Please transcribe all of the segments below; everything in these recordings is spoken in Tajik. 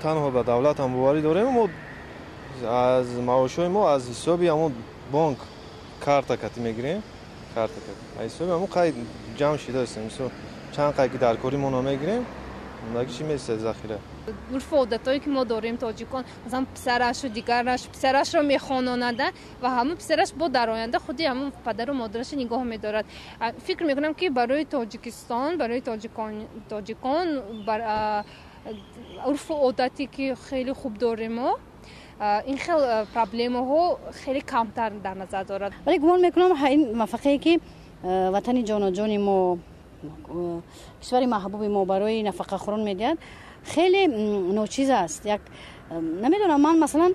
Танҳо ба давлат ҳам боварӣ дорем. Мо аз маошҳои мо аз ҳисоби ҳамон бонк карта кати мегирем, карта кати аз ҳисоби ҳамон қайд ҷамъ шидаастем. Мисол, чанд қайд ки дар кори мо намегирем, ондаги чӣ месад захира. Урфу одатҳое ки мо дорем, тоҷикон, масалан, писарашу дигараш, писарашро мехононада ва ҳамон писараш бо дар оянда худи ҳамон падару модарашро нигоҳ медорад. Фикр мекунам, ки барои Тоҷикистон, барои тоҷикон урфу одате ки хеле хуб дорем мо, ин хел проблемаҳо хеле камтар дар назар дорад. Вале гумон мекунам, ин нафақае ки ватани ҷоноҷони мо, кишвари маҳбуби мо барои нафақахӯрон медиҳад, хеле ночиз аст. Як намедонам, ман, масалан,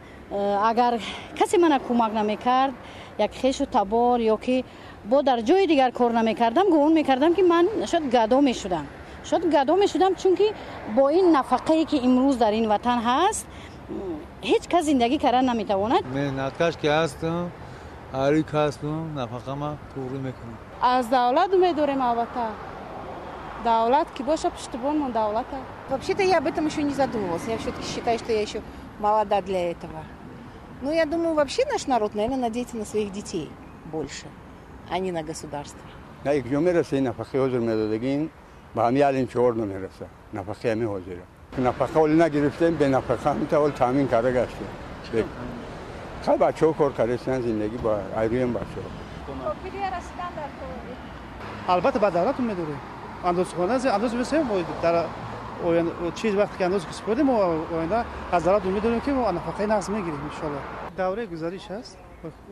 агар касе мана кӯмак намекард, як хешу табор ё ки бо дар ҷои дигар кор намекардам, гумон мекардам, ки ман шояд гадо мешудам, шояд гадо мешудам, чунки бо ин нафақае ки имрӯз дар ин ватан ҳаст, ҳеҷ кас зиндагӣ кардан наметавонад. Меҳнаткаш ки ҳастам, ҳари касбам нафақама туғрӣ мекунам. Аз давлат умед дорем, албатта. Давлат ки боша, пуштибонмон давлата. Вообще-то я об этом еще не задумывалась. Я все-таки считаю, что я еще молода для этого. Но я думаю, вообще наш народ, наверное, надеется на своих детей больше, а не на государство. На куҷо мераса ин нафақаи ҳозир медодагин? Ба ҳами ялин чор намераса нафақаи ҳами ҳозира. Нафақа ҳоли нагирифтем, бенафақа ҳамита ҳол таъмин карда гаштем. Хай, бачаҳо кор кардастан, зиндагӣ ба айрӯям бачаҳо. Албатта, ба давлат умед дорем. Андозхона андоз месем, дар чиз вақте ки андоз супордем, мо оянда аз давлат умед дорем, ки мо нафақаи нағз мегирем, иншоалло. Давраи гузариш аст,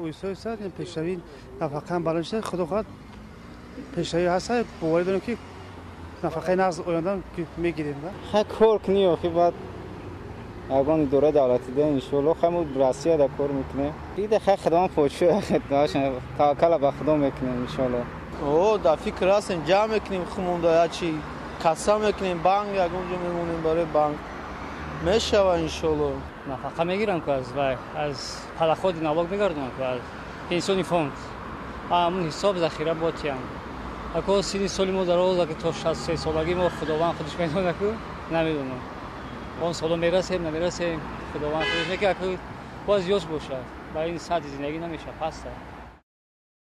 оҳиста оҳиста пешравии нафақаам баланд шуда, худо хоҳад, пешравӣ ҳаст. Боварӣ дорем, ки нафақаи нағз оянда мегирем. Хай, кор кунӣ, охи баъд ягон идораи давлатӣ да, иншоалло. Хай, мо Россия да кор мекунем ида. Хай, худованд подшо, таваккала ба худо мекунем, иншоалло. О, дар фикр ҳастем, ҷамъ мекунем хумонда, ячи касса мекунем, банк ягон ҷо мемонем, барои банк мешава, иншоалло. Нафақа мегирам ку, аз вай, аз подоходный налог мегардонам ку, аз пенсионный фонд, ҳамун ҳисоб захира ботиям. Ако синни соли мо дароз, ака, то 63 солагӣ мо худованд худаш медонад ку, намедонам, он соло мерасем, намерасем, худованд худаш. Неки аку бояд зиёд бошад, ба ин сатҳи зиндагӣ намешавад, паста.